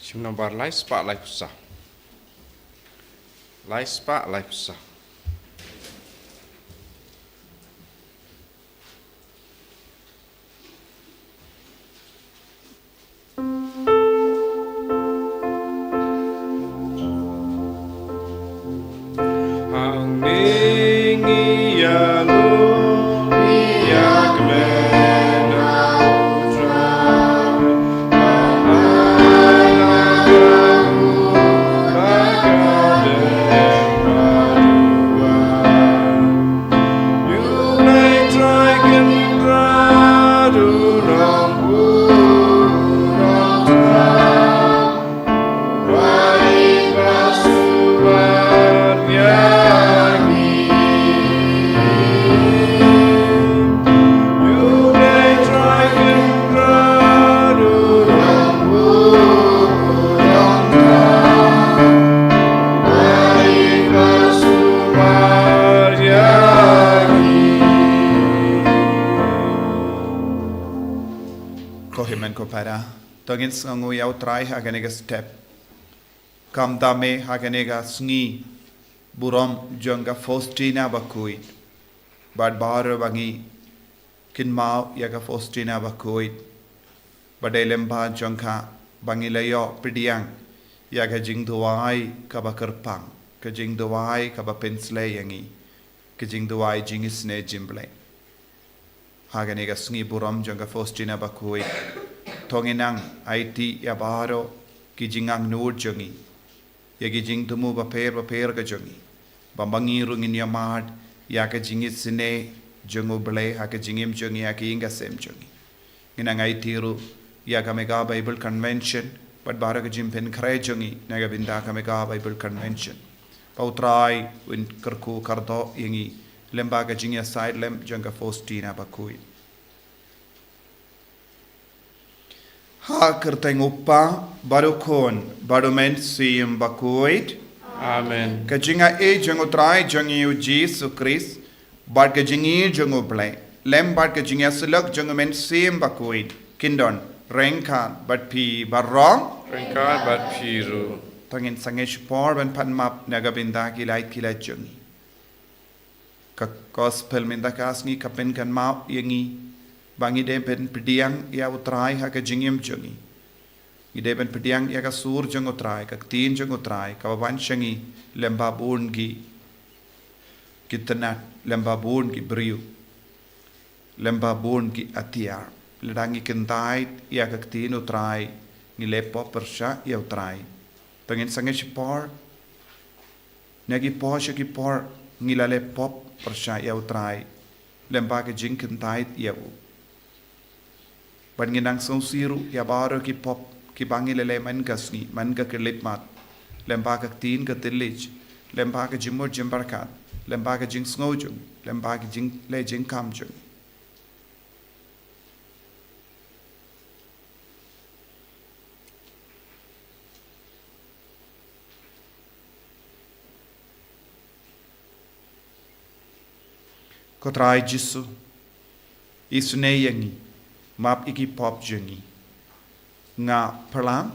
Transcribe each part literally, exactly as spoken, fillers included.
Jingmut nombar lai spah lai phew saw. Lai spah lai phew saw. Ko hynmen ko para, to ngin sngewnguh ïa U Trai ha kane ka step. Kumta me ha kane ka sngi burom jong ka Faustina Bakhuid. Bad baroh ba ngi kynmaw ïa ka Faustina Bakhuid. Bad dei lyngba jong ka ba ngi la ïoh pdiang ïa ka jingduwai kaba kyrpang, ka jingduwai kaba pynshlei ïa ngi, ka jingduwai jingisynei jong U Blei. Ha kane ka sngi burom jong ka Faustina Bakhuid, to ngin nang aiti ïa baroh ki jingangnud jong ngi, ïa ki jingthmu bapher bapher ka jong ngi, ba ma ngi ruh ngin ïa mad ïa ka jingisynei jong U Blei ha ka jingim jong ngi, ha ka ïing ka sem jong ngi. Ngin nang aiti ruh ïa ka Mega Bible Convention bad baroh ka jingpynkhreh jong ngi na ka bynta ka Mega Bible Convention. Ba U Trai un kyrkhu kyrdoh ïa ngi lyngba ka jingïasaid lem jong ka Faustina Bakhuid. Ha ka kyrteng U Kpa bad U Khun bad U Mynsiem Bakhuid. Amen. Ka jingaiei jong U Trai jong ngi U Jisu Khrist bad ka jingïeit jong U Blei lem bad ka jingïasyllok jong U Mynsiem Bakhuid kin don ryngkat bad phi baroh. Ryngkat bad phi ruh. To ngin sangeh shipor ban pan map na ka bynta ki lait ki lait jong ngi. Ka Gospel mynta ka sngi ka pynkynmaw ïa ngi ba ngi dei ban pdiang ïa U Trai ha ka jingim jong ngi. Ngi dei ban pdiang ïa ka sur jong U Trai, ka ktien jong U Trai kaba wan sha ngi lyngba bun ki itynnad, lyngba bun ki briew, lyngba bun ki atiar. Lada ngi kyntait ïa ka ktien U Trai, ngi leh pop pyrshah ïa U Trai. To ngin sangeh shipor, na ki por sha ki por ngi la leh pop pyrshah ïa U Trai lyngba ka jingkyntait ïa u. Bad ngin nang sngewsih ruh ïa baroh ki pop kiba ngi la leh man ka sngi, man ka khyllipmat, lyngba ka ktien ka thylliej, lyngba ka jingmut jingpyrkhat, lyngba ka jingsngewjung, lyngba ka jingleh jingkam jong ngi. Ko Trai Jisu, isynei ïa ngi, map ïa ki pop jong ngi. Nga pyrshang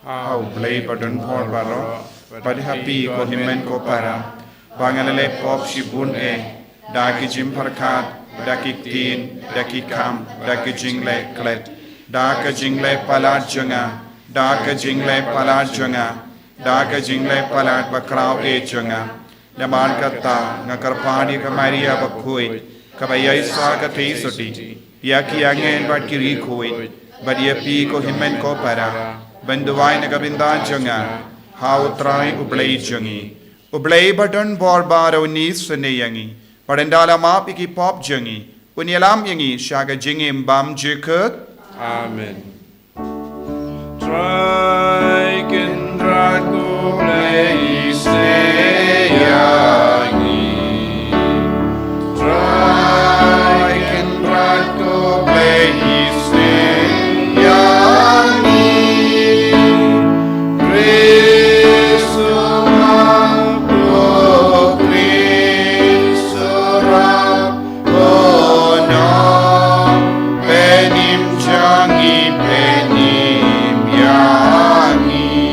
ha U Blei badonbor baroh, bad ha phi ko hynmen ko para, ba nga la leh pop shibun eh, da ki jingpyrkhat, da ki ktien, da ki kam, da ki jingleh klet, da ka jingleh palat jong nga, da ka jingleh palat jong nga, da ka jingleh palat bakhraw eh jong nga. Namar kata nga kyrpad ïa ka Maria Bakhuid, kaba ïaishah ka theisotti, ïa ki angel bad ki riewkhuid, bad ïa phi ko hynmen ko para, ban duwai na ka bynta jong nga ha U Trai U Blei jong ngi. U Blei badonbor baroh un isynei ïa ngi, bad un da la map ïa ki pop jong ngi, un ïalam ïa ngi sha ka jingim bymjukut. Amen. Trai Kynrad ko Blei isynei ïa ngi. Trai Kynrad ko Blei isynei ïa ngi. Khrist u map, ko Khrist u rap, ko nongpynim jong ngi, pynim ïa ngi.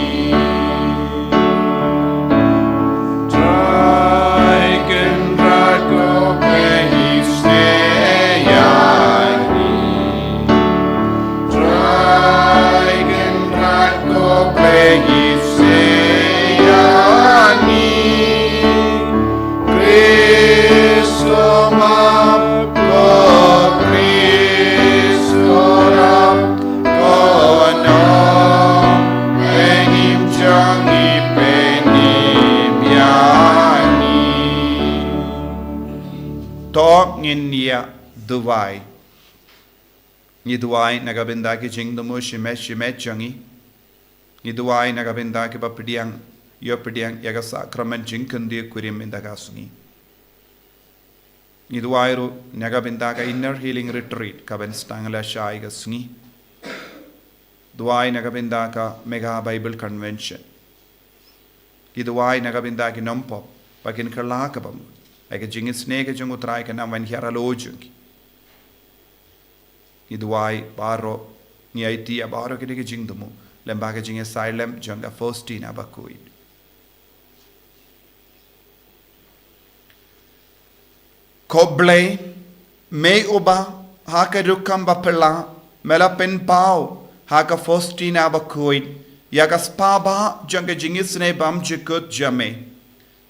Ngin ïa duwai. Ngi duwai na ka bynta ki jingthmu shimet shimet jong ngi. Ngi duwai na ka bynta kiba pdiang, ïa pdiang ïa ka sakramen jingkyndit kurim mynta ka sngi. Ngi duwai ruh na ka bynta ka Inner Healing Retreat kaban sdang lashai ka sngi. Duwai na ka bynta ka Mega Bible Convention. Ngi duwai na ka bynta ki nongpop ba kin kylla ka bam. Ai ka jingisynei ka jong U Trai kan nang ban hiar halor jong ki. Ngi duwai baroh, ngi aiti ïa baroh kine ki jingthmu lem bad ka jingïasaid lem jong ka Faustina Bakhuid. Ko Blei, me uba ha ka rukom baphylla me la pynpaw ha ka Faustina Bakhuid ïa ka spah bah jong ka jingisynei bymjukut jong me.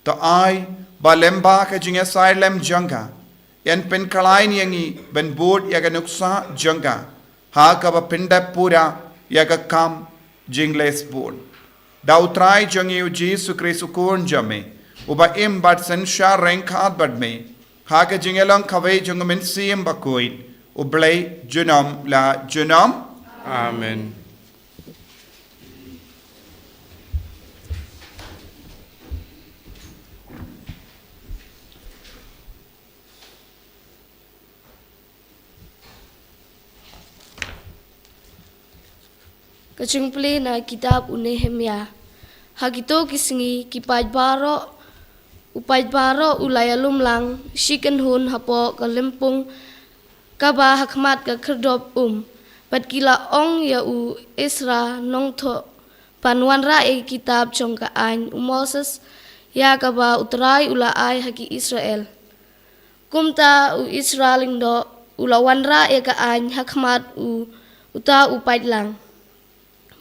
To ai ba lem bad ka jingïasaid lem jong ka, yn pynkhlaiñ ïa ngi ban bud ïa ka nuksa jong ka ha kaba pyndep pura ïa ka kam jingleh bun. Da U Trai jong ngi U Jisu Khrist U Khun jong me, uba im bad synshar ryngkat bad me ha ka jingïalong kawei jong U Mynsiem Bakhuid, U Blei junom la junom. Amen. Ka jingpule na kitab u Nehemia. Ha kito ki sngi ki paid baroh, u paid baroh u la ïalum lang shi kynhun hapoh ka lympung kaba ha khmat ka khyrdop um. Bad ki la ong ïa u Ezra nongthoh ban wanrah ïa ki kitab jong ka aiñ u Moses, ïa kaba U Trai u la ai ha ki Israel. Kumta u Ezra lyngdoh u la wanrah ïa ka aiñ ha khmat u, uta u paid lang,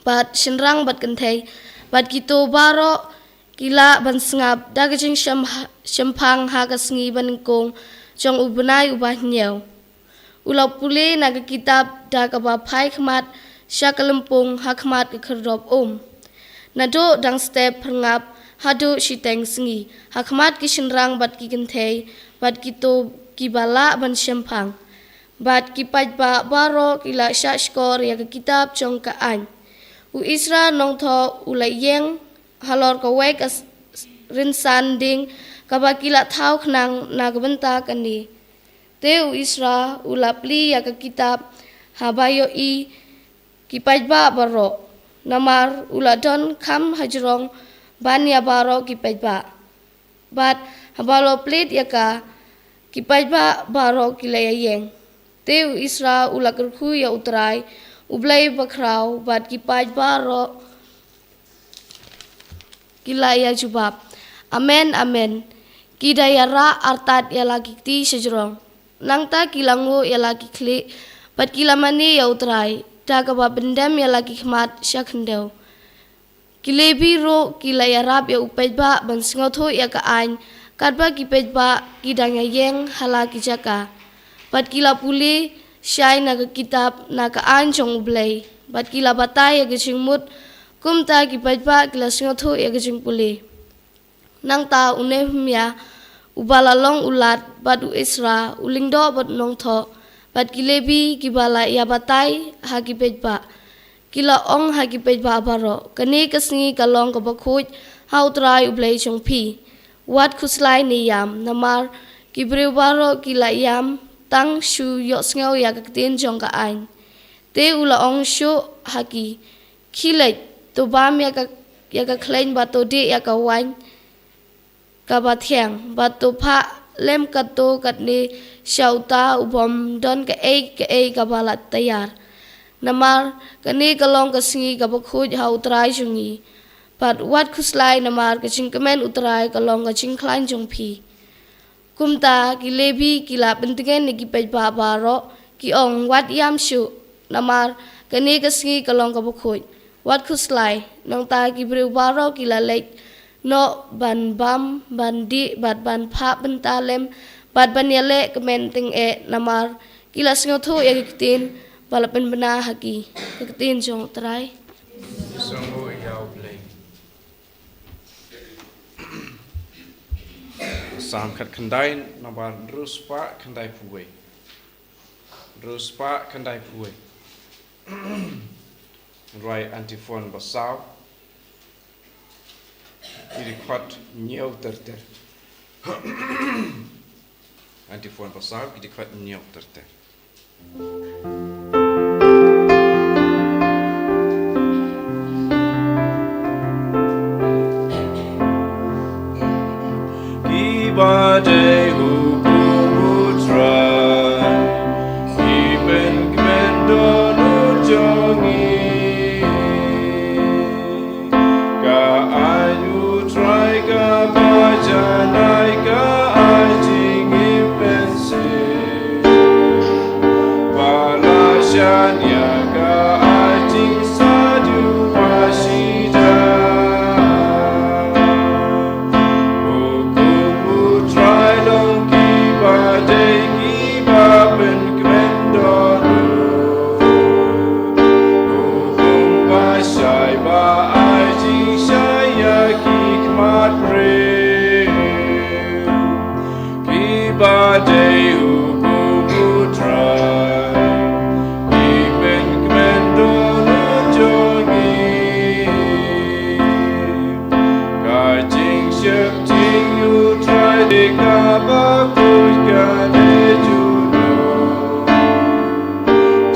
bad shynrang bad kynthei, bad kito baroh ki lah ban sngap da ka jingshemphang ha ka sngi banyngkong jong u bnai uba hynñiew. U la pule na ka kitab da kaba phai khmat sha ka lympung ha khmat ka khyrdop um, naduh dang step phyrngap haduh shiteng sngi, ha khmat ki shynrang bad ki kynthei bad kito kiba lah ban shemphang. Bad ki paidbah baroh ki la shahshkor ïa ka kitab jong ka aiñ. U Ezra nongthoh u la ïeng halor kawei ka rynsan dieng kaba ki la thaw khnang na ka bynta kane. Te u Ezra u la plie ïa ka kitab haba ïohi ki paidbah baroh, namar u la don kham hajrong ban ïa baroh ki paidbah. Bad haba u la plie ïa ka, ki paidbah baroh ki la ïeng. Te u Ezra u la kyrkhu ïa U Trai, U Blei bakhraw, bad ki paid baroh ki la ïa jubab, Amen, amen. Ki da ïarah artat ïa la ki kti shajrong. Nangta ki la nguh ïa la ki khlieh, bad ki la mane ïa U Trai da kaba pyndem ïa la ki khmat sha khyndew. Ki Lebi ruh ki la ïarap ïa u paidbah ban sngewthuh ïa ka aiñ, katba ki paidbah ki dang ïaïeng ha la ki jaka. Bad ki la pule shai na ka kitab na ka aiñ jong U Blei, bad ki la batai ïa ka jingmut. Kumta ki paidbah ki la sngewthuh ïa ka jingpule. Nangta u Nehemia, uba la long u lad, bad u Ezra u lyngdoh bad u nongthoh, bad ki Lebi kiba la ïa batai ha ki paidbah, ki la ong ha ki paidbah baroh, Kane ka sngi ka long kaba khuid ha U Trai U Blei jong phi. Wat khuslai ne ïam, namar ki briew baroh ki la ïam tang shu ïohsngew ïa ka ktien jong ka aiñ. Te u la ong shuh ha ki, Khie leit, to bam ïa ka, ïa ka khleiñ bad to dih ïa ka waiñ kaba thiang, bad to phah lem katto katne sha uta u bym don kaei kaei kaba la taiar. Namar kane ka long ka sngi kaba khuid ha U Trai jong ngi. Bad wat khuslai, namar ka jingkmen U Trai ka long ka jingkhlaiñ jong phi. Kumta ki Lebi ki la pyntngen ïa ki paidbah baroh, ki ong, Wat ïam shuh, namar kane ka sngi ka long kaba khuid. Wat khuslai. Nangta ki briew baroh ki la leit noh ban bam, ban dih, bad ban phah bynta lem, bad ban ïaleh kmen tyngeh, namar ki la sngewthuh ïa ka ktien ba la pynbna ha ki. Ka ktien jong U Trai. Sngewbha ïa U Blei. Psalm khatkhyndai, nambar hynriew spah khyndai phew wei. Hynriew spah khyndai phew wei. Rwai antiphon ba saw. Ki dkhot hynñiew ter ter. Antiphon ba saw, ki dkhot hynñiew ter ter. Ki ba dei hukum U Trai, ki pynkmen dohnud jong ngi. Ka aiñ U Trai kaba janai, ka ai jingim mynsiem. Ba la shaniah, ka ai jingsaduh ba shida. Hukum U Trai long kiba dei, kiba pynkmen dohnud. Hukum ba shai, ba ai jingshai ïa ki khmat briew. Ki ba dei hukum U Trai, ki pynkmen dohnud jong ngi. Ka jingsheptieng U Trai dei kaba khuid, ka dei junom.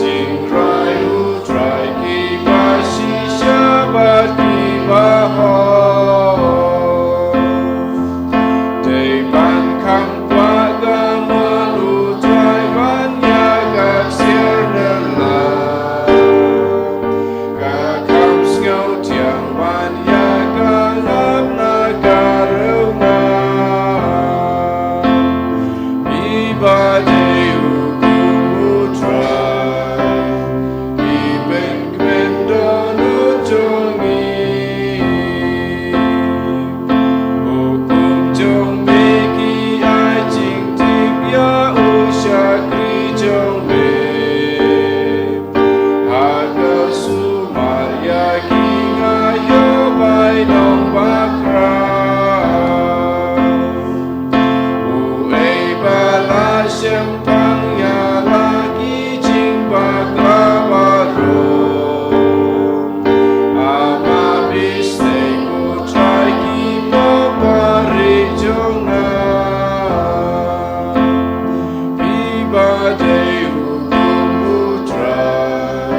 Jingrai U Trai kiba shisha bad kiba hok. Dei ban kham kwah ka mon U Trai, ban ïa ka ksiar ne la. Ka kham sngew thiang ban ïa ka lap na ka riewngam. Ki ba dei hukum U Trai, ki pynkmen dohnud jong ngi. Hukum jong me ki ai jingtip ïa u shakri jong me. Ha ka sumar ïa ki, nga ïoh bai nongbakhraw. Uei ba la shemphang ïa la ki jingbakla baroh. Ama bishni U Trai ki pop bari jong nga. Ki ba dei hukum U Trai,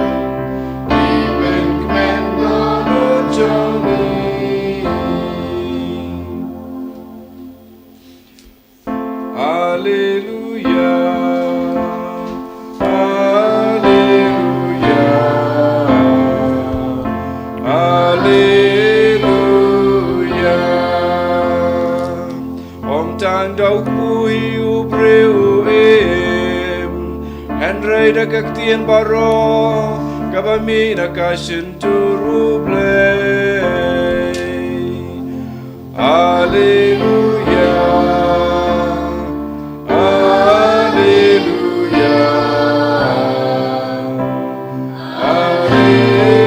ki pynkmen dohnud jong ngi. Haleluya. Haleluya. Haleluya. Ym tang da u kpu hi u briew u im, hynrei da ka ktien baroh kaba mih na ka shyntur U Blei. Haleluya. Haleluya. Haleluya.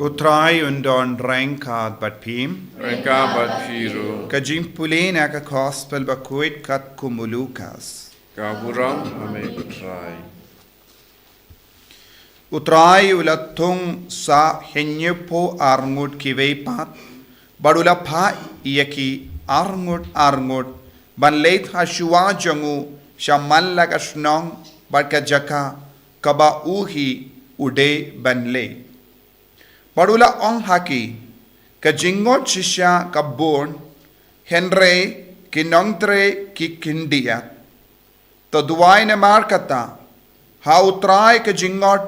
U Trai un don ryngkat bad phi. Ryngkat bad phi ruh. Ka jingpule na ka Gospel bakhuid katkum u Lukas. Ka burom ha me ko Trai. U Trai u la thung sa hynñiewphew arngut kiwei pat, bad u la phah ïa ki arngut arngut ban leit ha shuwa jong u sha man la ka shnong bad ka jaka kaba u hi u dei ban leit. Bad u la ong ha ki, ka jingngeit shisha ka bun, hynrei ki nongtrei ki khyndiat. To duwai namar kata ha U Trai ka jingngeit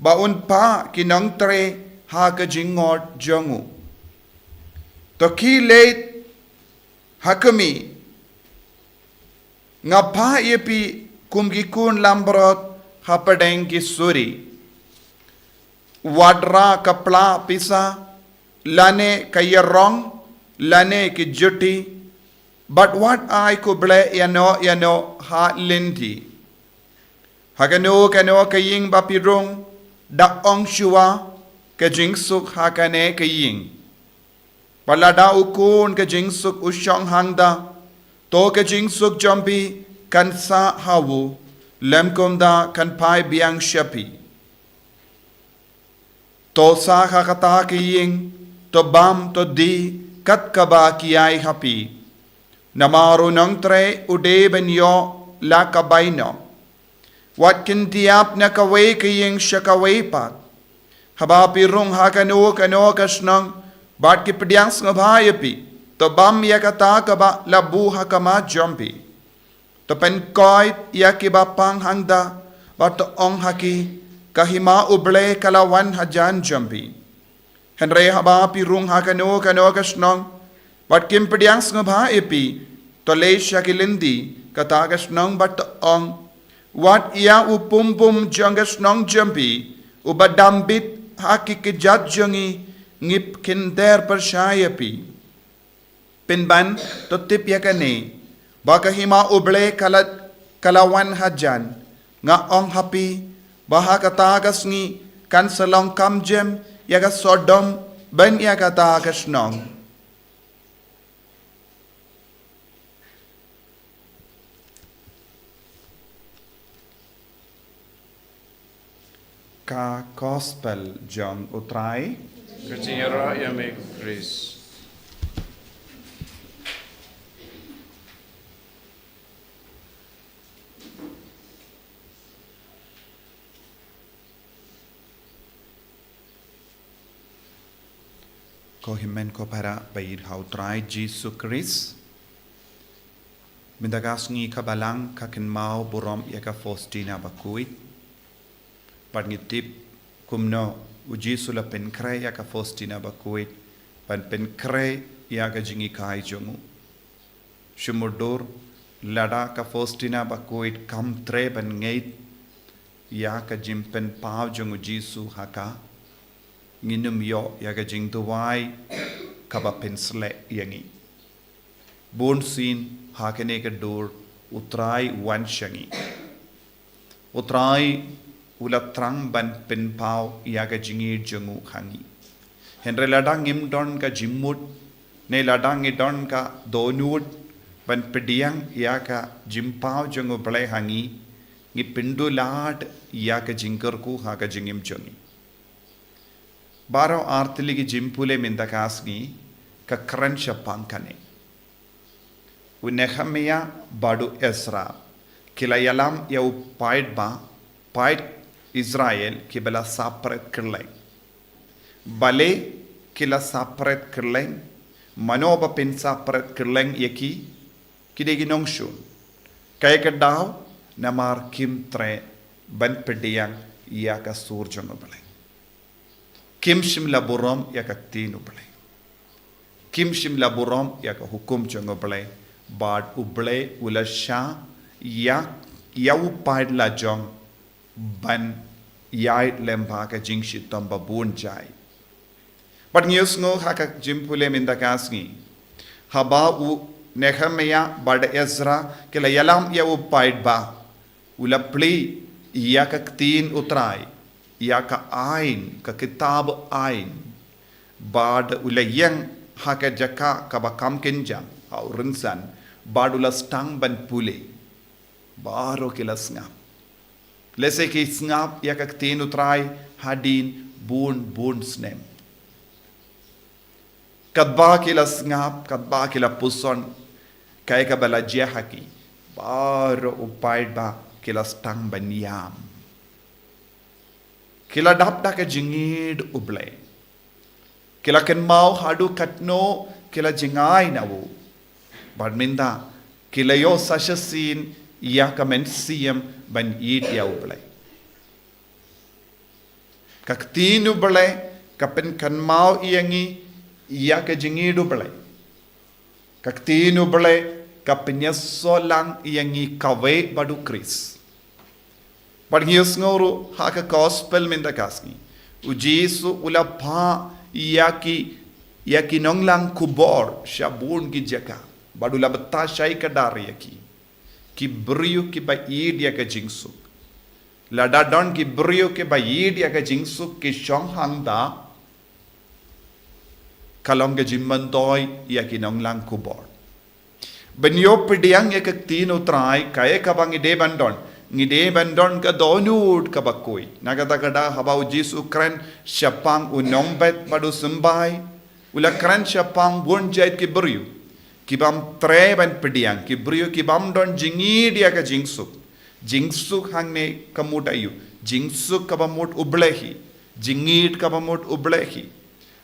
ba un phah ki nongtrei ha ka jingngeit jong u. To khie leit ha khmih, nga phah ïa phi kum ki khun langbrot hapdeng ki suri. Wat rah ka pla pisa, lane ka ïarong, lane ki juti, bad wat ai khublei ïano ïano ha lynti. Ha kano kano ka ïing ba phi rung, da ong shuwa, ka jingsuk ha kane ka ïing. Bad lada u Khun ka jingsuk u shong hangta, to ka jingsuk jong phi kan sah ha u, lymkumta kan phai biang sha phi. To sah ha kata ka ïing, to bam, to die, kat kaba ki ai ha phi. Namar u nongtrei u dei ban ïoh la ka bainong. Wat kynthiap na kawei ka ïing sha kawei pat. Haba phi rung ha kano kano ka shnong, bad ki pdiang sngewbha ïa phi, to bam ïa kata kaba la buh ha khmat jong phi. To pynkoit ïa kiba pang hangta, bad to ong ha ki, ka hima U Blei ka la wan hajan jong phi. Hynrei haba phi rung ha kano kano ka shnong, bad kim pdiang sngewbha ïa phi, to leit sha ki lynti kata ka shnong bad to ong, wat ïa u pum pum jong ka shnong jong phi, uba dam bit ha ki kjat jong ngi, ngi khyndiat pyrshah ïa phi. Pynban, to tip ïa kane, ba ka hima U Blei ka la, ka la wan hajan. Nga ong ha phi, ba ha kata ka sngi, kan sa long kam jem ïa ka Sodom, ban ïa kata ka shnong. Ka Gospel jong U Trai. Ka jingïaroh ïa me Khrist. Ko hynmen ko para ba ïeit ha U Trai Jisu Khrist. Mynta ka sngi ka Balang ka kynmaw burom ïa ka Faustina Bakhuid. Bad ngi tip kumno U Jisu u la pynkhreh ïa ka Faustina Bakhuid, ban pynkhreh ïa ka jinghikai jong u. Shu mutdur, lada ka Faustina Bakhuid kam treh ban ngeit ïa ka jingpynpaw jong U Jisu ha ka, ngin ym ïoh ïa ka jingduwai kaba pynsleh ïa ngi. Bunsien ha kane ka dur U Trai u wan sha ngi. U Trai u la thrang ban pynpaw ïa ka jingïeit jong u ha ngi. Hynrei lada ngim don ka jingmut, ne lada ngi don ka dohnud ban pdiang ïa ka jingpaw jong U Blei ha ngi, ngi pynduh lad ïa ka jingkyrkhu ha ka jingim jong ngi. Baroh artylli ki jingpule mynta ka sngi ka kren shaphang kane. U Nehemiah bad u Ezra ki la ïalam ïa u paidbah, paid Israel kiba la saphred kylleng. Balei ki la saphred kylleng? Mano ba pynsaphred kylleng ïa ki? Ki dei ki nongshun. Kaei ka daw? Namar kim treh ban pdiang ïa ka sur jong U Blei. Kim shym la burom ïa ka ktien U Blei. Kim shym la burom ïa ka hukum jong U Blei. Bad U Blei u la shah ïa, ïa u paid la jong ban ïaid lem bad ka jingshitom ba bun jait. Bad ngi ïohsngew ha ka jingpule mynta ka sngi, haba u Nehemiah bad Ezra ki la ïalam ïa u paidbah, u la plie ïa ka ktien U Trai, ïa ka aiñ, ka kitab aiñ. Bad u la ïeng ha ka jaka kaba kham kynjang ha u rynsan, bad u la sdang ban pule. Baroh ki la sngap. Lehse ki sngap ïa ka ktien U Trai hadien bun bun snem. Katba ki la sngap, katba ki la puson, kaei kaba la jia ha ki? Baroh u paidbah ki la sdang ban ïam. Ki la dap da ka jingïeit U Blei. Ki la kynmaw haduh katno ki la jngai na u. Bad mynta ki la ïoh sa shisien ïa ka mynsiem ban ïeit ïa U Blei. Ka ktien U Blei ka pynkynmaw ïa ngi ïa ka jingïeit U Blei. Ka ktien U Blei ka pynïasoh lang ïa ngi kawei bad U Khrist. Bad ngi ïohsngew ruh ha ka gospel mynta ka sngi, U Jisu u la phah ïa ki, ïa ki nonglang khubor sha bun ki jaka. Bad u la batai shai kdar ïa ki, ki briew kiba ïeit ïa ka jingsuk. Lada don ki briew kiba ïeit ïa ka jingsuk ki shong hangta, Ka long ka jingmyntoi ïa ki nonglang khubor. Ban ïoh pdiang ïa ka ktien U Trai, kaei kaba ngi dei ban don? Ngi dei ban don ka dohnud kaba khuid. Na kata ka daw haba U Jisu u kren shaphang u nongbet bad u symbai, u la kren shaphang bun jait ki briew ki bym treh ban pdiang, ki briew ki bym don jingïeid ïa ka jingsuk. Jingsuk hangne ka mut aïu? Jingsuk kaba mut U Blei hi. Jingïeid kaba mut U Blei hi.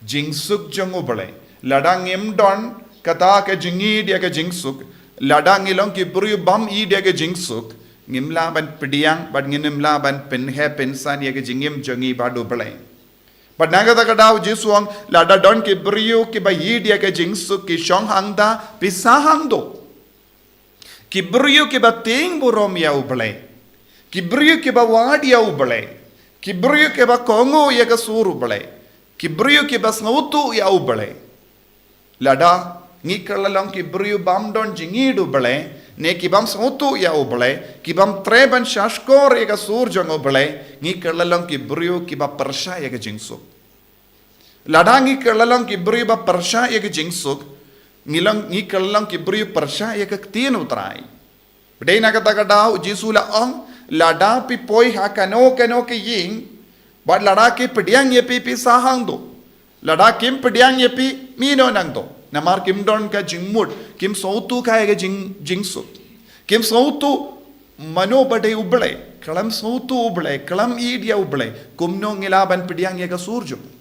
Jingsuk jong U Blei. Lada ngim don kata ka jingïeid ïa ka jingsuk, lada ngi long ki briew bym ïeid ïa ka jingsuk, ngim lah ban pdiang bad ngim lah ban pynheh pynsan ïa ka jingim jong ngi bad U Blei. Bad na kata ka daw U Jisu u ong, lada don ki briew kiba ïeid ïa ka jingsuk, ki shong hangta, pisa hangto. Ki briew kiba tieng burom ïa U Blei. Ki briew kiba wad ïa U Blei. Ki briew kiba kohnguh ïa ka sur U Blei. Ki briew kiba sngewthuh ïa U Blei. Lada ngi kylla long ki briew bym don jingïeid U Blei, ne ki bym sngewthuh ïa U Blei, ki bym treh ban shahshkor ïa ka sur jong U Blei, ngi kylla long ki briew kiba pyrshah ïa ka jingsuk. Lada ngi kylla long ki briew ba pyrshah ïa ka jingsuk, ngi long, ngi kylla long ki briew pyrshah ïa ka ktien U Trai. Bad na kata ka daw U Jisu u la ong, lada phi poi ha kano kano ka ïing, bad lada ki pdiang ïa phi, pisa hangto. Lada kim pdiang ïa phi, mih noh nangto. Namar kim don ka jingmut, kim sngewthuh ïa ka jing, jingsuk. Kim sngewthuh mano ba dei U Blei, khlem sngewthuh U Blei, khlem ïeid ïa U Blei, kumno ngi lah ban pdiang ïa ka sur jong U?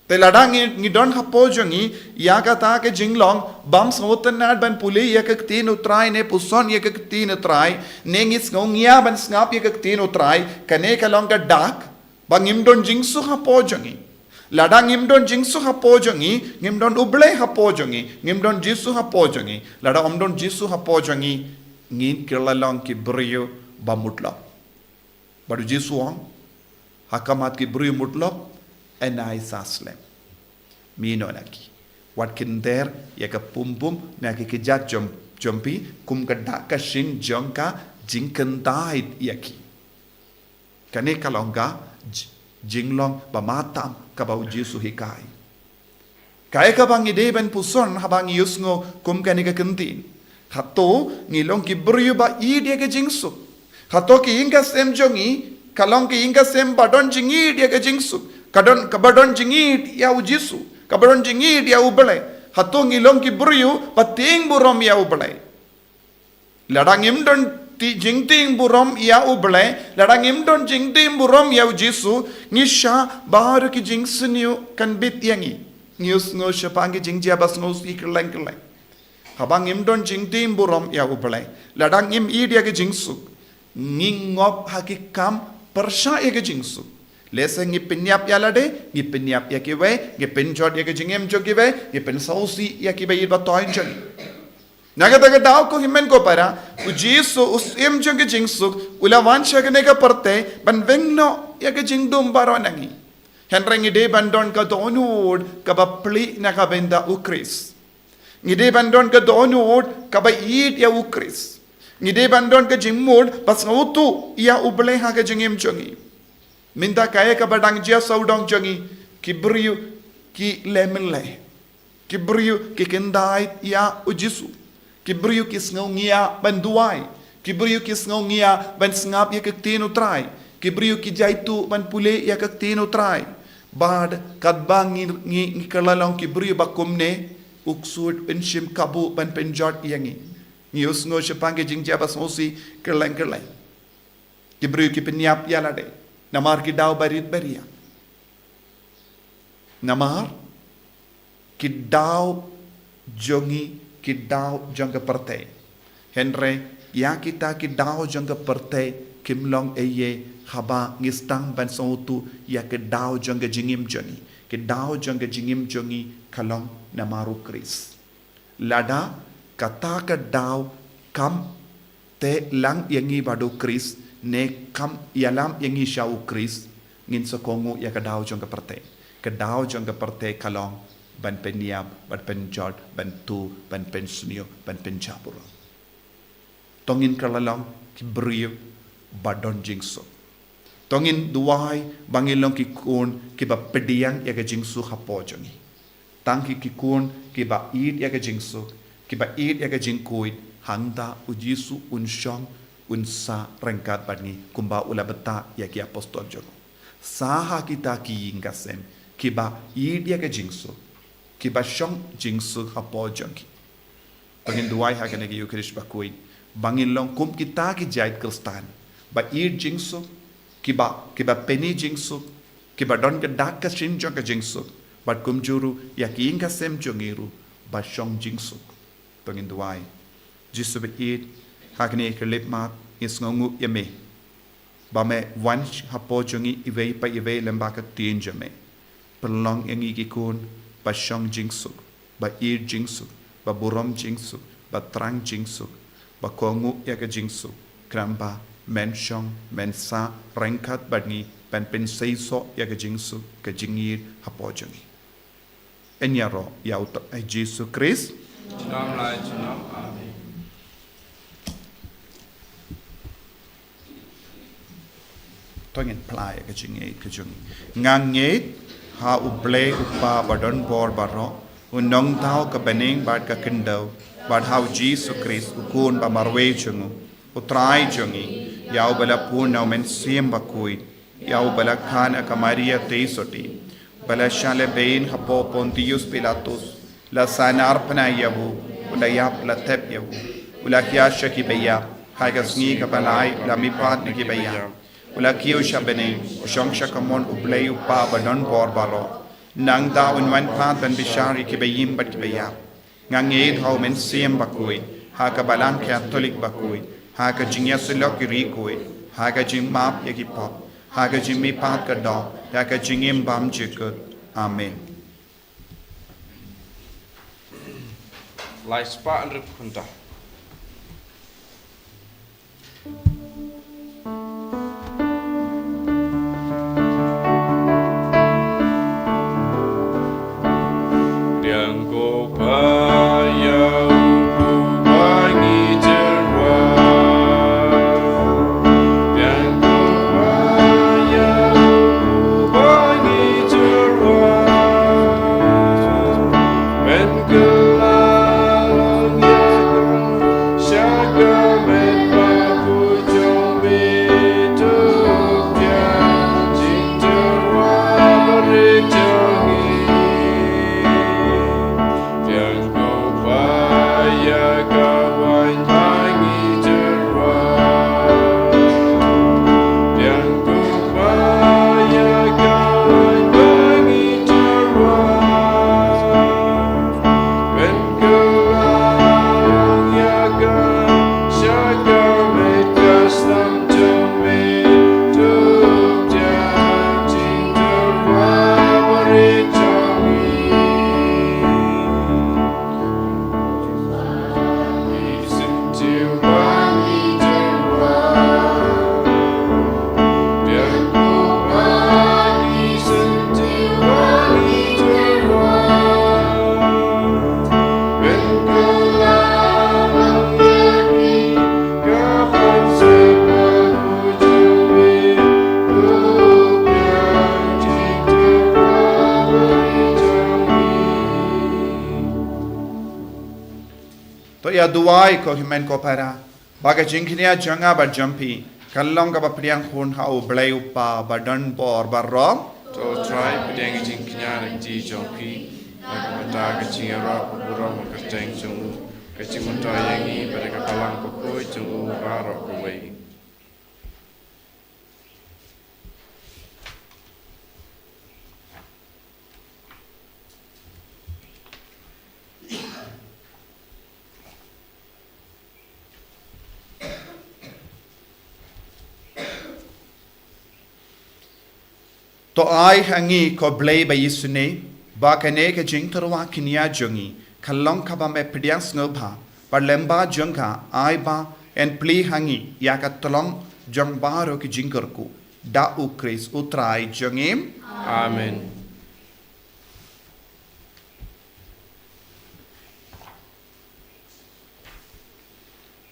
Te lada ngi, ngi don hapoh jong ngi ïa kata ka jinglong bym sngewtynnad ban pule ïa ka ktien U Trai ne puson ïa ka ktien U Trai, ne ngi sngew ngiah ban sngap ïa ka ktien U Trai, kane ka long ka dak ba ngim don jingsuk hapoh jong ngi. Lada ngim don jingsuk hapoh jong ngi, ngim don U Blei hapoh jong ngi, ngim don Jisu hapoh jong ngi. Lada ym don Jisu hapoh jong ngi, ngin kylla long ki briew ba mutlop. Bad U Jisu u ong, ha khmat ki briew mutlop, yn ai sa slem. Mih noh na ki. Wat kynther ïa ka pum pum na ki kjat jong, jong phi, kum ka dak ka shing jong ka jingkyntait ïa ki. Kane ka long ka j-, jinglong ba matam kaba U Jisu u hikai. Kaei kaba ngi dei ban puson haba ngi ïohsngew kum kane ka ktien? Hato ngi long ki briew ba ïeid ïa ka jingsuk? Hato ka ïing ka sem jong ngi ka long ka ïing ka sem ba don jingïeid ïa ka jingsuk, ka don, kaba don jingïeid ïa U Jisu, kaba don jingïeid ïa U Blei? Hato ngi long ki briew ba tieng burom ïa U Blei? Lada ngim don ti-, jingtieng burom ïa U Blei, lada ngim don jingtieng burom ïa U Jisu, ngi shah baroh ki jingsniew kan bit ïa ngi. Ngi ïohsngew shaphang ki jingjia ba sngewsih kylleng kylleng. Haba ngim don jingtieng burom ïa U Blei, lada ngim ïeid ïa ka jingsuk, ngi ngop ha ki kam pyrshah ïa ka jingsuk. Lehse ngi pynïap ïa lade, ngi pynïap ïa kiwei, ngi pynjot ïa ka jingim jong kiwei, ngi pynsngewsih ïa kiba ïeit ba thoiñ jong ngi. Na kata ka daw ko hynmen ko para, U Jisu, U Syiem jong ka jingsuk, u la wan sha kane ka pyrthei ban weng noh ïa ka jingdum baroh na ngi. Hynrei ngi dei ban don ka dohnud kaba plie na ka bynta U Khrist. Ngi dei ban don ka dohnud kaba ïeid ïa U Khrist. Ngi dei ban don ka jingmut ba sngewthuh ïa U Blei ha ka jingim jong ngi. Mynta kaei kaba dang jia sawdong jong ngi? Ki briew ki leh mynleh. Ki briew ki kyntait ïa U Jisu. Ki briew ki sngew ngiah ban duwai. Ki briew ki sngew ngiah ban sngap ïa ka ktien U Trai. Ki briew ki jaituh ban pule ïa ka ktien U Trai. Bad katba ngi, ngi, ngi kylla long ki briew ba kumne, U ksuid un shim kabu ban pynjot ïa ngi. Ngi ïohsngew shaphang ki jingjia ba sngewsih kylleng kylleng. Ki briew ki pynïap ïa lade namar ki daw barit baria. Namar ki daw jong ngi, ki daw jong ka pyrthei. Hynrei ïa kita ki daw jong ka pyrthei kim long ei ei haba ngi sdang ban sngewthuh ïa ki daw jong ka jingim jong ngi. Ki daw jong ka jingim jong ngi ka long namar U Khrist. Lada kata ka daw kam teh lang ïa ngi bad U Khrist, ne kam ïalam ïa ngi sha U Khrist, ngin sa kohnguh ïa ka daw jong ka pyrthei. Ka daw jong ka pyrthei ka long ban pynïap, ban pynjot, ban tuh, ban pynsniew, ban pynjah burom. To ngin kylla long ki briew ba don jingsuk. To ngin duwai ba ngin long ki khun kiba pdiang ïa ka jingsuk hapoh jong ngi. Tang ki ki khun kiba ïeit ïa ka jingsuk, kiba ïeit ïa ka jingkhuid, hangta u Jisu un shong, un sah ryngkat bad ngi, kumba u la batai ïa ki apostol jong u. Sa ha kita ki ïing ka sem, kiba ïeit ïa ka jingsuk, kiba shong jingsuk hapoh jong ki. To ngin duwai ha kane ka Ïukharist bakhuid ba ngin long kum kita ki jait Khristan ba ïeit jingsuk, kiba, kiba pyni jingsuk, kiba don ka dak ka shin jong ka jingsuk, bad kumjuh ruh ïa ki ïing ka sem jong ngi ruh ba shong jingsuk. To ngin duwai. Jisu ba ïeit, ha kane ka khyllipmat ngi sngewnguh ïa me ba me wan hapoh jong ngi iwei pa iwei lyngba ka ktien jong me. Pynlong ïa ngi ki khun ba shong jingsuk, ba ïeit jingsuk, ba burom jingsuk, ba thrang jingsuk, ba kohnguh ïa ka jingsuk. Khnang ba men shong, men sah ryngkat bad ngi, ban pynseisoh ïa ka jingsuk, ka jingïeit hapoh jong ngi. Yn ïaroh ïa uta u Jisu Khrist. Junom la junom. Amen. To ngin phla ïa ka jingngeit ka jong ngi. Nga ngeit ha U Blei U Kpa ba don bor baroh, U Nongthaw ka bneng bad ka khyndew, bad ha U Jisu Khrist U Khun ba marwei jong U, U Trai jong ngi, ïa uba la pun na U Mynsiem Bakhuid, ïa uba la khang ha ka Maria Theisotti, ba la shah lehbeiñ hapoh Pontius Pilatus, la sahnarphna ïa u, u la ïap, la thep ïa u, u la hiar sha kiba ïap, ha ka sngi kaba lai u la mihpat na kiba ïap, u la kiew sha bneng, u shong sha kamon U Blei U Kpa ba don bor baroh. Nangta un wan pat ban bishar ïa kiba im bad kiba ïap. Nga ngeit ha U Mynsiem Bakhuid, ha ka Balang Katholik bakhuid, ha ka jingïasyllok ki riewkhuid, ha ka jingmap ïa ki pop, ha ka jingmihpat ka doh, ha ka jingim bymjukut. Amen. Lai spah hynriew kynta. To ïa duwai ko hynmen ko para, ba ka jingkñia jong nga bad jong phi kan long kaba pdiang hun ha U Blei U Kpa ba don bor baroh. To Trai, pdiang ka jingkñia na ka kti jong phi, na ka bynta ka jingïaroh ka burom ka kyrteng jong U, ka jingmyntoi ïa ngi bad ka Balang Bakhuid jong U baroh kawei. To ai ha ngi ko Blei ba ïasnoh, ba kane ka jingtyrwa kñia jong ngi kan long kaba me pdiang sngewbha, bad lyngba jong ka ai ba yn plie ha ngi ïa ka tyllong jong baroh ki jingkyrkhu, da U Khrist U Trai jong ngi. Amen.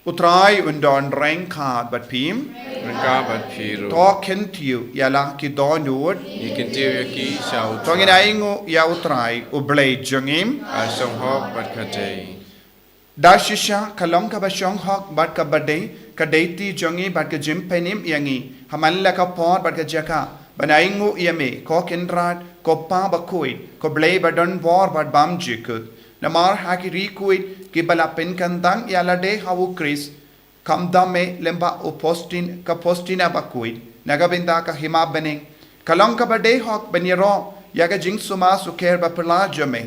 U Trai un don ryngkat bad phim. Ryngkat bad phi ruh. To kyntiew ïa la ki dohnud. Ngi kyntiew ïa ki sha U Trai. To ngin ainguh ïa U Trai U Blei jong ngi. Ka shong hok bad ka dei. Da shisha ka long kaba shong hok bad kaba dei, ka dei ti jong ngi bad ka jingpynim ïa ngi ha man la ka por bad ka jaka ban ainguh ïa me, ko Kynrad, ko Pa bakhuid, ko Blei badonbor bad bymjukut. Namar ha ki riewkhuid kiba la pynkyntang ïa lade ha U Khrist, kam da me lyngba u Postin, ka Postina bakhuid, na ka bynta ka hima bneng, ka long kaba dei hok ban ïaroh ïa ka jingsumar sukher baphylla jong me,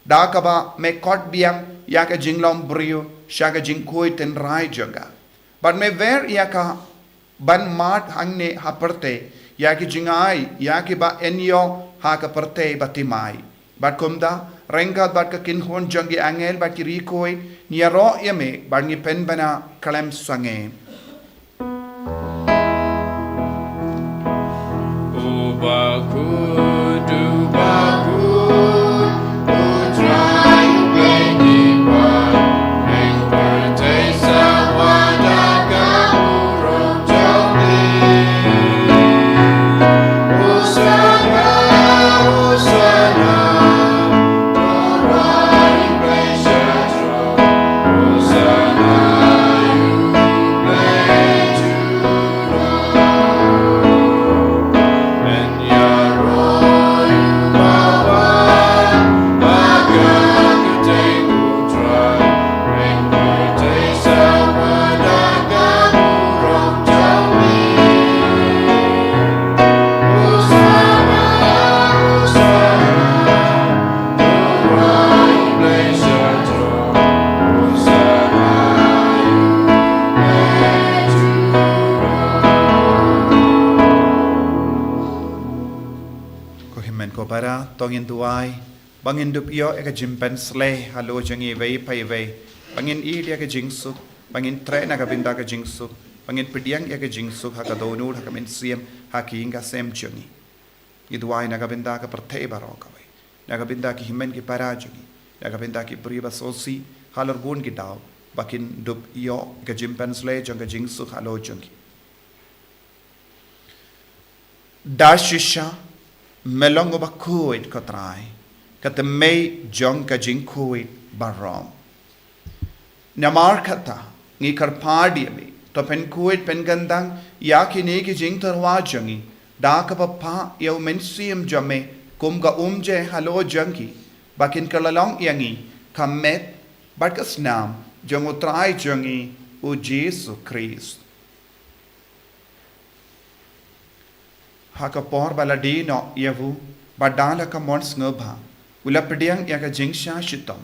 da kaba me khot biang ïa ka jinglong briew sha ka jingkhuid tynrai jong ka. Bad me wer ïa ka ban mad hangne ha pyrthei ïa ki jingai ïa kiba yn ïoh ha ka pyrthei bathymmai. Bad kumta, ryngkat bad ka kynhun jong ki angel bad ki riewkhuid, ngi ïaroh ïa me bad ngi pynbna khlem sangeh. U bakhuid, u bakhuid, U Trai U Blei ngi pan, ïa ka pyrthei sa wan da ka burom jong u. Hosana, Hosana, U Trai U Blei sha Ko hynmen ko para, to ngin duwai ba ngin dup ïoh ïa ka jingpynshlei halor jong ngi iwei pa iwei, ba ngin ïeit ïa ka jingsuk, ba ngin treh na ka bynta ka jingsuk, ba ngin pdiang ïa ka jingsuk ha ka dohnud, ha ka mynsiem, ha ka ïing ka sem jong ngi. Ngi duwai na ka bynta ka pyrthei baroh kawei, na ka bynta ki hynmen ki para jong ngi, na ka bynta ki briew ba sngewsih halor bun ki daw, ba kin dup ïoh ka jingpynshlei jong ka jingsuk halor jong ngi. Da shisha me long uba khuid, ko Trai, ka thymmei jong ka jingkhuid baroh. Namar kata, ngi kyrpad ïa me, to pynkhuid pynkyntang ïa kine ki jingtyrwa jong ngi, da kaba phah ïa u Mynsiem jong me kum ka umjai halor jong ki, ba kin kylla long ïa ngi ka met bad ka snam jong U Trai jong ngi, U Jisu Khrist. Ha ka por ba la die noh ïa u, bad da la ka mon sngewbha, u la pdiang ïa ka jingshah shitom,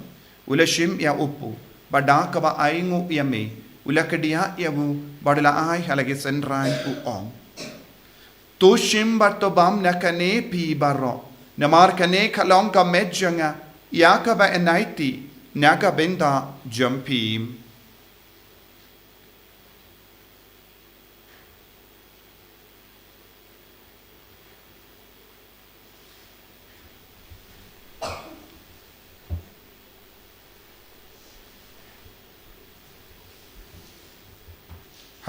u la shim ïa u pud, bad da kaba ainguh ïa me, u la kdiah ïa u, bad u la ai ha la ki synran, u ong: To shim bad to bam na kane phi baroh, namar kane ka long ka met jong nga, ïa kaba yn aiti na ka bynta jong phi.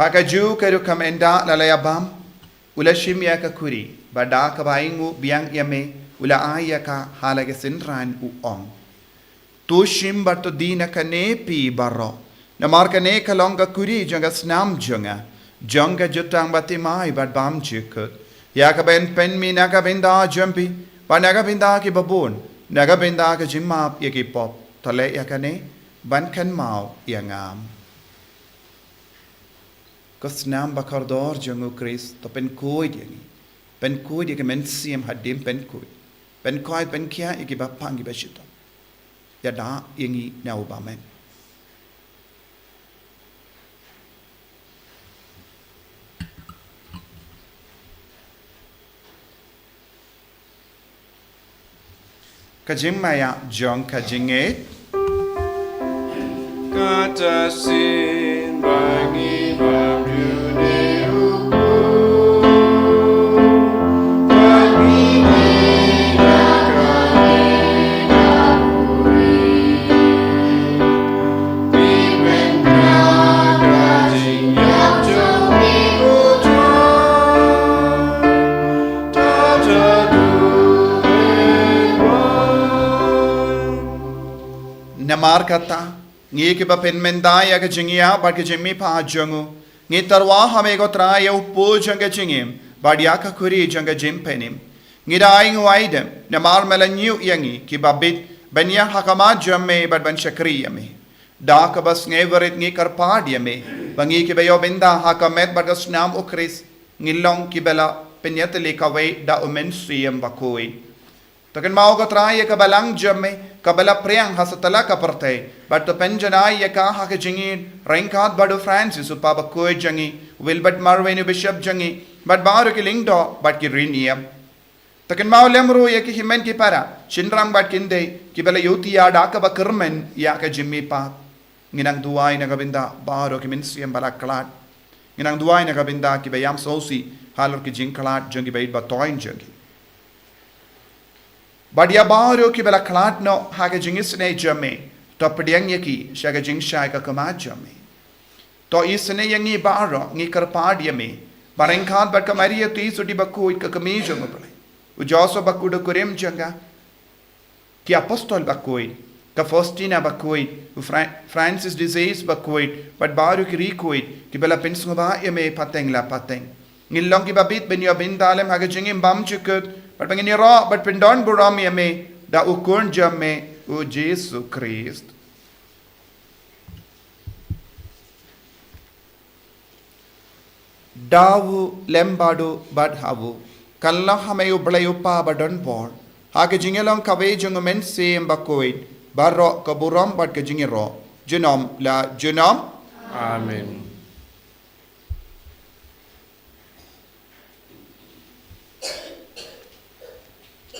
Ha kajuh ka rukom ynda la la ïa bam, u la shim ïa ka khuri, bad da kaba ainguh biang ïa me, u la ai ïa ka ha la ki synran, u ong: To shim bad to die na kane phi baroh, namar kane ka long ka khuri jong ka snam jong nga, jong ka jutang bathymmai bad bymjukut, ïa kaba yn pynmih na ka bynta jong phi bad na ka bynta kiba bun, na ka bynta ka jingmap ïa ki pop. To leh ïa kane ban kynmaw ïa nga. Ko snam ba kordor jong U Khrist, to pynkhuid ïa ngi, pynkhuid ïa ka mynsiem hadien pynkhuid, pynkhuid pynkhiah ïa kiba pang kiba shitom. Ïada ïa ngi na u bymman. Ka jingmaïa jong ka jingngeit. Kata shisien ba ngi bam ïa une u khuid, ba ngi mih na ka liang ka khuri, ngi pynïaid ka Namar kata, ngi kiba pynmynda ïa ka jingïap bad ka jingmihpat jong u, ngi tyrwa ha me ko Trai ïa u pud jong ka jingim bad ïa ka khuri jong ka jingpynim. Ngi da ainguh aidem namar me la ñiew ïa ngi kiba bit ban ïaid ha khmat jong me bad ban shakri ïa me. Da kaba sngewrit ngi kyrpad ïa me ba ngi kiba ïoh bynta ha ka met bad ka snam u Khrist, ngin long kiba la pynïatylli kawei da u Mynsiem Bakhuid. To kynmaw ko Trai ïa ka balang jong me kaba la phriang ha satlak ka pyrthei, bad to pynjanai ïa ka ha ka jingïeit ryngkat bad u Francis u Papa bakhuid jong ngi, Wilbert Marwein u Bishop jong ngi, bad baroh ki lyngdoh bad ki riewniam. To kynmaw lem ruh ïa ki hynmen ki para, shynrang bad khyndiat kiba la ïohi ïa da kaba kyrmen ïa ka jingmihpat. Ngi nang duwai na ka bynta baroh ki mynsiem ba la khlad. Ngi nang duwai na ka bynta kiba ïam sngewsih halor ki jingkhlad jong ki baieit ba thoiñ jong ngi. Bad ïa baroh kiba la khlad noh ha ka jingisynei jong me, to pdiang ïa ki sha ka jingshai ka khmat jong me. To isynei ïa ngi baroh, ngi kyrpad ïa me ba ryngkat bad ka Maria Theisotti bakhuid ka kmie jong u Blei, u Joseph bakhuid u kurim jong ka, ki apostol bakhuid, ka Faustina bakhuid, u Fra-, Francis de Sales bakhuid, bad baroh ki riewkhuid kiba la pynsngewbha ïa me pateng la pateng. Ngin long kiba bit ban ïoh bynta lem ha ka jingim bymjukut, bad ba ngin ïaroh bad pyndonburom ïa me da u Khun jong me u Jisu Khrist. Da u lem bad u bad ha u, kan long ha me u Blei u Kpa badonbor, ha ka jingïalong kawei jong u Mynsiem Bakhuid, baroh ka burom bad ka jingïaroh junom la junom. Amen.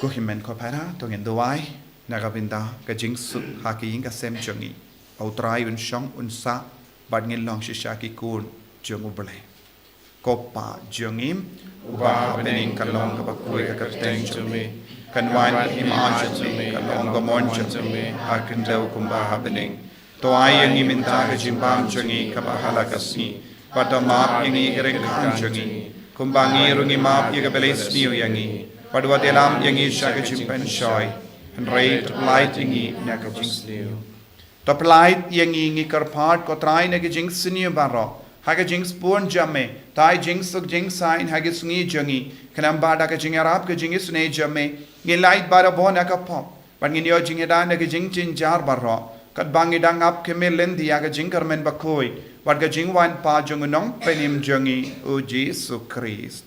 Ko hynmen ko para, to ngin duwai na ka bynta ka jingsuk ha ki ïing ka sem jong ngi. Ba u Trai un shong un sah bad ngin long shisha ki khun jong u Blei. Ko Kpa jong ngi uba ha bneng, kan long kaba khuid ka kyrteng jong me, kan wan ka hima jong me, kan long ka mon jong me ha khyndew kumba ha bneng. To ai ïa ngi mynta ka jingbam jong ngi kaba ha la ka sngi, bad to map ïa ngi ki ryngkang jong ngi, kumba ngi ruh ngi map ïa kiba la isniew ïa ngi, bad wat ïalam ïa ngi sha ka jingpynshoi, hynrei to pyllait ïa ngi na ka jingsniew. To pyllait ïa ngi, ngi kyrpad ko Trai, na ka jingsniew baroh, ha ka jingsbun jong me, to ai jingsuk jingsaiñ ha ki sngi jong ngi, khnang ba da ka jingïarap ka jingisynei jong me, ngin lait barabor na ka pop, bad ngin ïoh jingïada na ki jingjynjar baroh, katba ngi dang ap khmih lynti ïa ka jingkyrmen bakhuid bad ka jingwan pat jong u Nongpynim jong ngi u Jisu Khrist.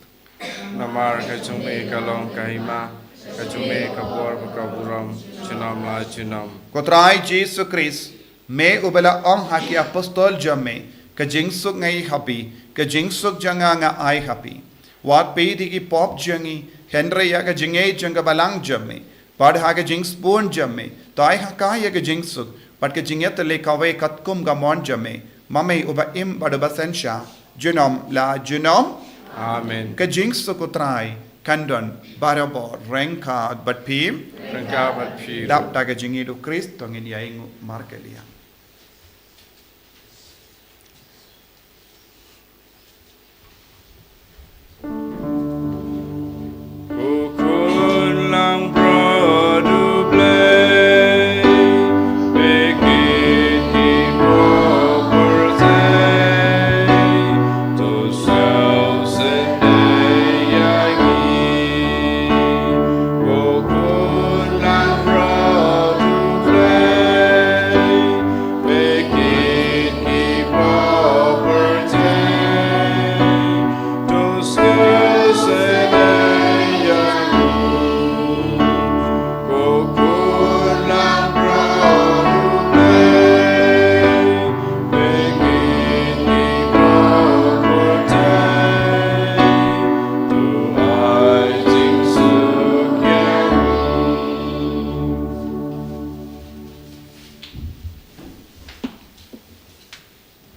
Namar ka jong me ka long ka hima, ka jong me ka bor bad ka burom junom la junom. Ko Trai Jisu Khrist, me uba la ong ha ki apostol jong me, ka jingsuk nga ai ha phi, ka jingsuk jong nga nga ai ha phi. Wat peit ïa ki pop jong ngi, hynrei ïa ka jingngeit jong ka balang jong me, bad ha ka jingsbun jong me, to ai ha ka ïa ka jingsuk bad ka jingïatylli kawei katkum ka mon jong me, ma me uba im bad uba synshar junom la junom. Amen. Ka jingsuk u Trai kan don barabor ryngkat bad phi. Ryngkat bad phi. Dap da ka jingïeit u Khrist, to ngin ïa ainguh markylliang.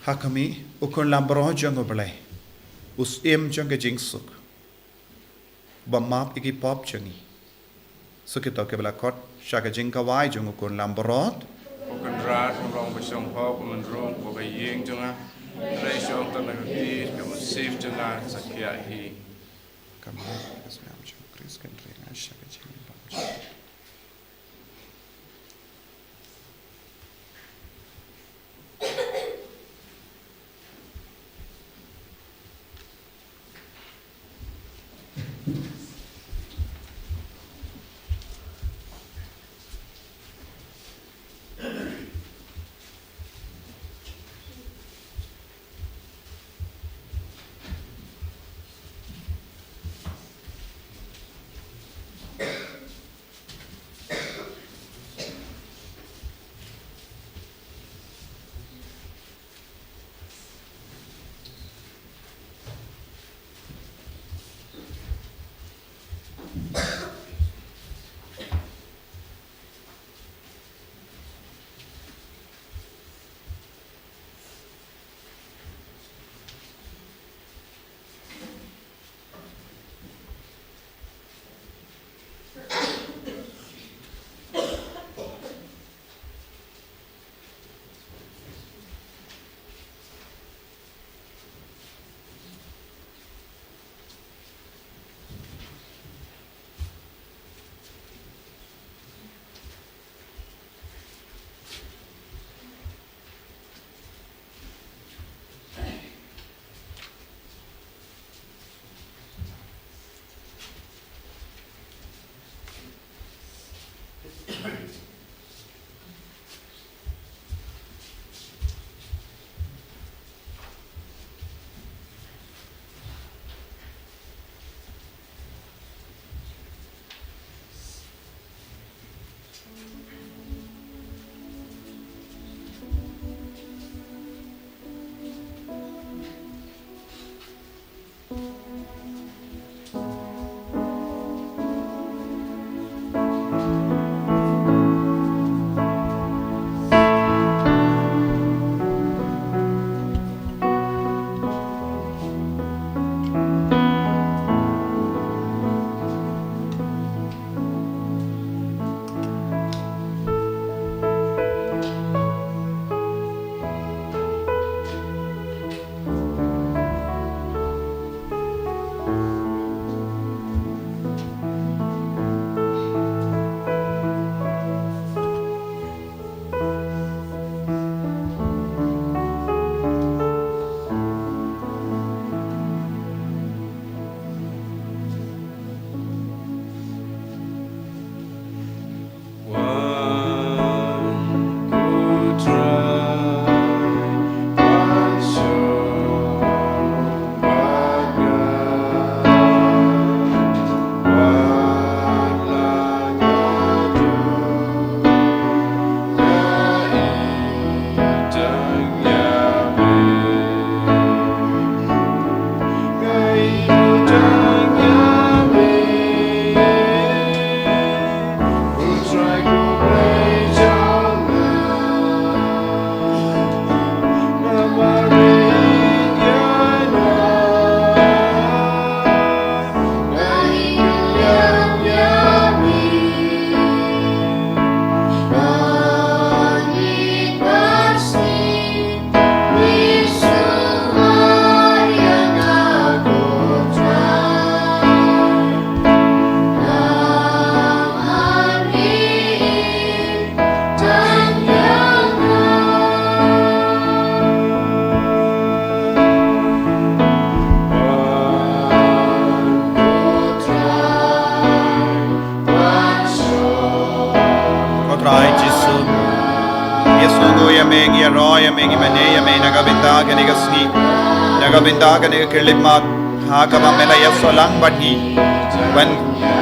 Ha khmih, u khun lamroh jong u Blei, u syiem jong ka jingsuk, ba map ïa ki pop jong ngi. Suk ïa to kiba la khot sha ka jingkhawai jong u khun lamroh. Ko Kynrad, u long ba shong hok, u mynrung, ko ba ïeng jong nga. Hynrei shong tang na ka kti ka mynsiem jong nga, sa khia hi. Ka map ka sngap jong u Khrist kan trei nga sha ka jingbam jong ngi. Sngew ïa me, ngi ïaroh ïa me, ngi mane ïa me na ka bynta kane ka sngi, na ka bynta kane ka khyllipmat, ha kaba me la ïasoh lang bad ngi ban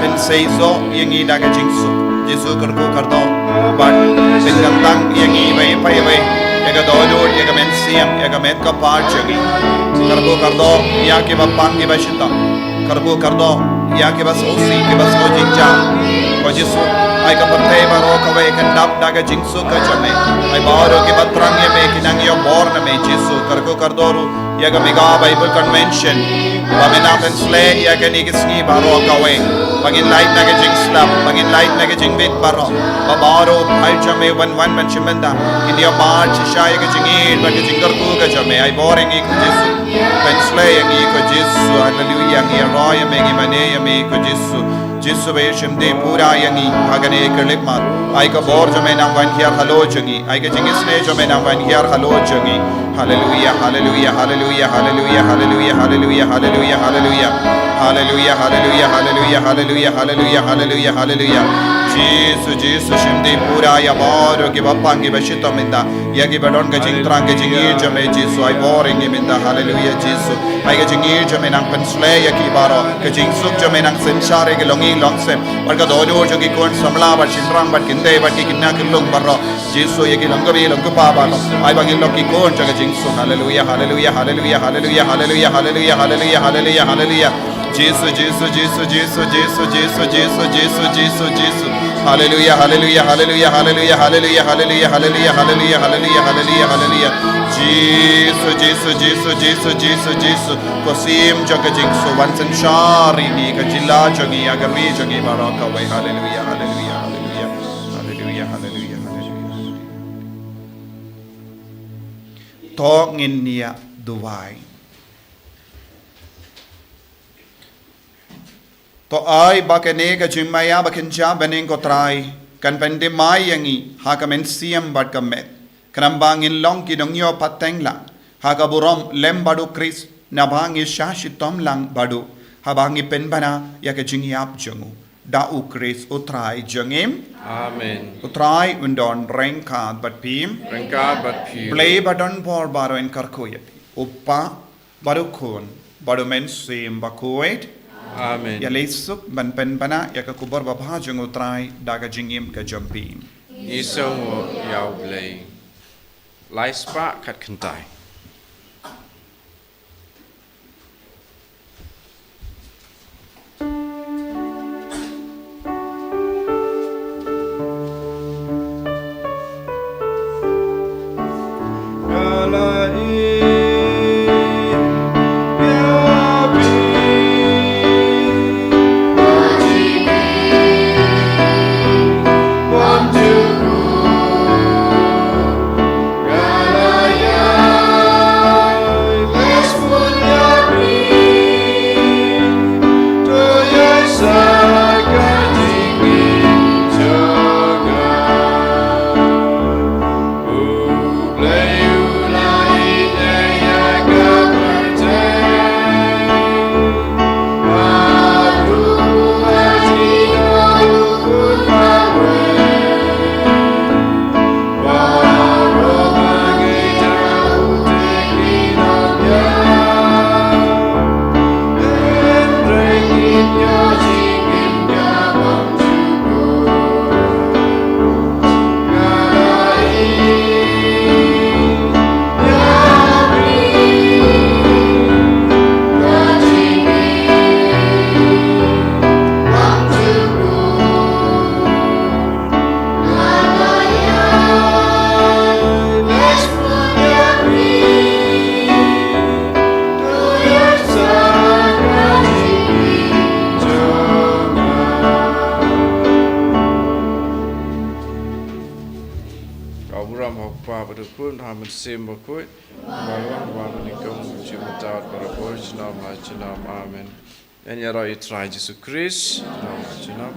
pynseisoh ïa ngi da ka jingsuk. Jisu, kyrkhu kyrdoh bad pynkyntang ïa ngi iwei pa iwei ïa ka dohnud, ïa ka mynsiem, ïa ka met ka par jong ngi. Kyrkhu kyrdoh ïa kiba pang kiba shitom. Kyrkhu kyrdoh ïa kiba sngewsih kiba sngewjynjar. Ko Jisu, ai ka pyrthei baroh kawei kan dap da ka jingsuk ka jong me. Ai baroh kiba thrang ïa me ki nang ïoh bor na me Jisu. Kyrkhu kyrdoh ruh ïa ka Mega Bible Convention ba me nang pynsleh ïa kane ka sngi baroh kawei. Ba ngin lait na ka jingslap, ba ngin lait na ka jingbit baroh. Ba baroh phai jong me ban wan ban shim bynta. Kin ïoh mad shisha ïa ka jingïeit bad ka jingkyrkhu ka jong me. Ai bor ïa ngi ko Jisu. Pynsleh ïa ngi ko Jisu. Haleluia. Ngi ïaroh ïa me, ngi mane ïa me ko Jisu. Jisu ba ïashim dih pura ïa ngi ha kane ka khyllipmat. Ai ka bor jong me nang wan hiar halor jong ngi. Ai ka jingisynei jong me nang wan hiar halor jong ngi. Haleluia, haleluia, haleluia, haleluia, haleluia, haleluia, haleluia, haleluia. Haleluia, haleluia, haleluia, haleluia, haleluia, haleluia, haleluia. Jisu, Jisu, shim dih pura ïa baroh kiba pang kiba shitom mynta. Ïa kiba don ka jingthrang ka jingïeit jong me Jisu, ai bor ïa ngi mynta. Haleluia, Jisu. Ai ka jingïeit jong me nang pynsleh ïa ki baroh. Ka jingsuk jong me nang synshar ïa ki longïing longsem. Bad ka dohnud jong ki khun samla bad shynrang bad kynthei bad ki khynnah ki lung baroh. Jisu, ïa ki long kmie long kpa baroh. Ai ba ngin long ki khun jong ka jingsuk. Haleluia, haleluia, haleluia, haleluia, haleluia, haleluia, haleluia, haleluia, haleluia. Jisu, Jisu, Jisu, Jisu, Jisu, Jisu, Jisu, Jisu, Jisu. Haleluia, haleluia, haleluia, haleluia, haleluia, haleluia, haleluia, haleluia, haleluia, haleluia, haleluia. Jisu, Jisu, Jisu, Jisu, Jisu, Jisu. Ko Syiem jong ka jingsuk, wan synshar ïa ngi, ka jylla jong ngi, ïa ka ri jong ngi baroh kawei. Haleluia, haleluia, haleluia. Haleluia, haleluia, haleluia. To ngin ïa duwai. To ai ba kane ka jingmaïa ba kynja bneng ko Trai kan pynthymmai ïa ngi ha ka mynsiem bad ka met. Khnang ba ngin long ki nongïoh pateng lang ha ka burom lem bad u Khrist, naba ngi shah shitom lang bad u haba ngi pynbna ïa ka jingïap jong u. Da u Khrist u Trai jong ngi. Amen. U Trai un don ryngkat bad phi. Ryngkat bad phi. Blei ba don bor baroh un kyrkhu ïa phi. U Kpa, bad u Khun, bad u Mynsiem Bakhuid. Amen. Ïaleh suk ban pynbna ïa ka khubor babha jong u Trai da ka jingim ka jong phi. Ngi sngewnguh ïa u Blei. Lai spah khatkhyndai. Ka burom ha u Kpa bad u Khun bad ha u Mynsiem Bakhuid. Ba long ba mynnyngkong, mynta bad barabor, junom ha junom. Amen. Ngan ïaroh ïa u Trai Jisu Khrist. Junom ha junom.